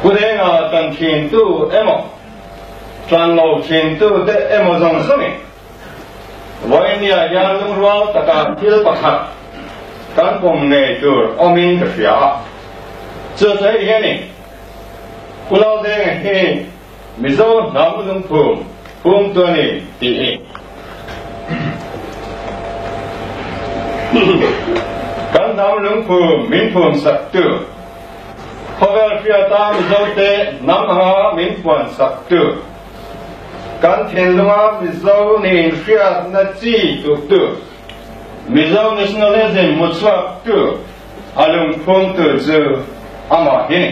Pu Denga tan thintu emaw, tan lo thintu te emaw zawng zawngin Vawinia hian lungrual taka thil pakhat kan pawm ngei tur awmin ka hria a. Chu chu hei hianin Pu Laldenga hi Mizo hnam lungphum phum tu a ni tih hi kan hnam lungphum min phum sak tu, khawvel hriata Mizote hnam anga min puan sak tu, kan thinlunga Mizo nih hriatna chi tuk tu, Mizo nationalism hmuchhuak tu a lungphum tu chu amah hi ni.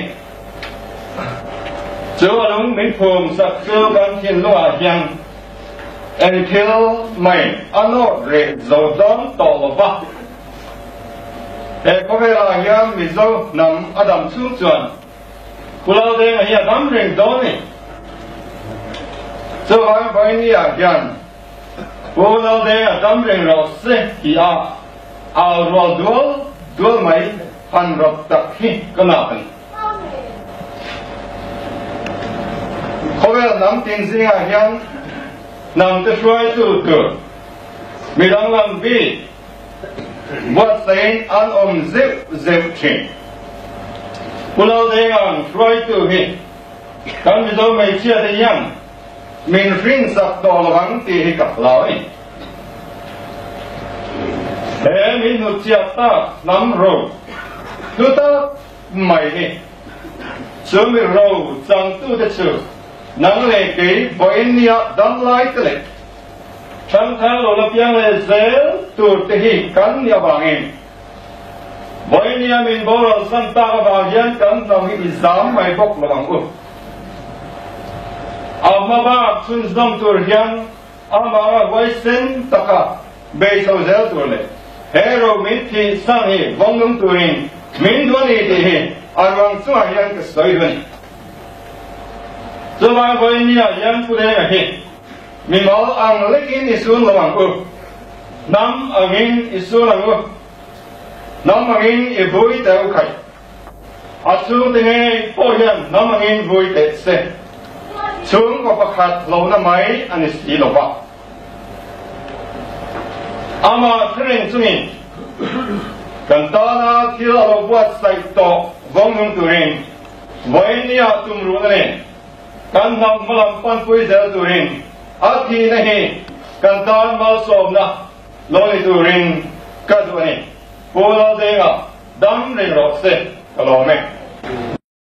Chu a lung min phum sak chu kan thinlungah hian eng thil mai a nawt reh zo dawn tawh lo va. He khawvelah hian Mizo hnam a dam chhung chuan Pu Laldenga hi a dam reng dawn a ni. Chuvang Vawinia hian Pu Laldenga dam reng rawh se tih a au rual dual dual mai han rawt tak hi ka nak a ni. Khawvel hnam tin zingah hian hnam te hruaitu tur mi danglam bik buatsaiin an awm zeuh zeuh thin. Pu Laldenga'n hruaitu hi kan Mizo hmeichhia te hian min hrinsak tawh lo ang tih hi ka hlau a ni. He min hnutchhiat tak hnam ro hlu tak mai hi chu mi ro changtute chu nang leh kei vawiin nia dam lai te leh thangthar lo la piang leh zel tur te hi kan nih avangin vawiin nia min boral san tak avang hian kan hnam hi i zam mai bawk lo ang u. A hma bak chhunzawm tur hian Amah huaisen taka bei chho zel tur leh he ro min thih san hi vawng nung turin min duh a ni tih hi a ruang chungah hian ka sawi duh a ni. Chuvang vawinia hian Pu Denga hi mimal ang lekin i sun lo ang u, hnam angin i sun ang u, hnam angin i vui teh u khaih. A chhungte ngei pawh hian hnam angin vui teh se, chhungkaw pakhat hlauhna mai a ni si lo va. Amah thureng chungin kan tana thil a lo buatsaih tawh vawng nung turin vawinia tumruhna nen kan hnam hmalam panpui zel turin a thihna hi kan tan malsawmna lo ni turin ka duh a ni. Pu Laldenga. Dam reng rawh se, ka lawm e.